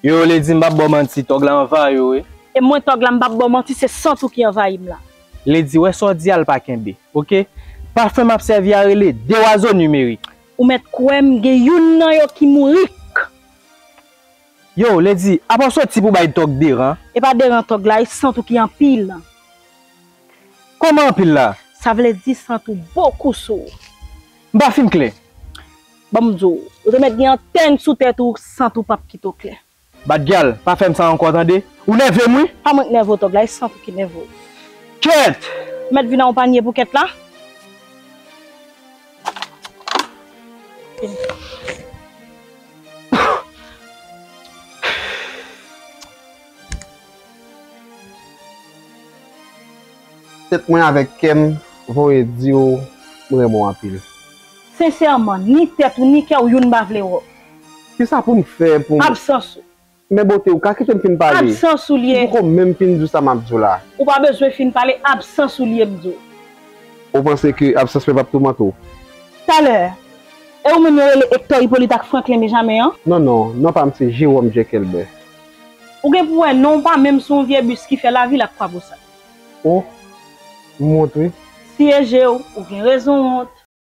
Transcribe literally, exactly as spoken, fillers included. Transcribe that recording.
Yo, Lady, m p ap ba w manti, tòg la anvayi w, wi. E mwen, tòg la, m p ap ba w manti, se sant ou ki anvayi m la. Lady, wè sa w di a, l pa kenbe, oke? Pafen m ap sèvi a rele Dewazo Nimerik. Ou mèt kwè m gen youn nan yo ki mourik. Yo, Lady, apa w soti pou bay tòg deran? E pa deran tòg la, e sant ou ki anpil. Kòman anpil la? Sa vle di sant ou bokou sou ou. M pa fin klè. Ban m di w, ou te mèt gen antèn sou tèt ou, sant ou p ap kite w klè. Bad gyal, pa fè m sa ankò tande. Ou nève m wi. Pa mwen k nève w tòg la, e sant ou ki nève w. Kèt! Ou mèt vin a yon panye pou kèt la. Tèt mwen avèk kè m voye di w m renmen w anpil. Sensèman, ni tèt ou ni kè w youn pa vle wè w. Kisa pou m fè pou m. Absans ou. Men bote, ou ka kite m fin pale. Absans ou l ye. Ou poko menm fin di w sa m ap di w la. Ou pa bezwen fin pale, absans ou l ye m di w. Ou panse ke absans mwen p ap toumante w? Talè, e ou menm yo rele Hector Hyppolite ak Franklin Benjamin an? Non, non, non pa m se Jérôme Jekelbè. Ou gen pou wè non w pa menm sou yon vye bis ki fè lavil ak Kwabousak. O, m wont wi. Siye je w, ou gen rezon wont.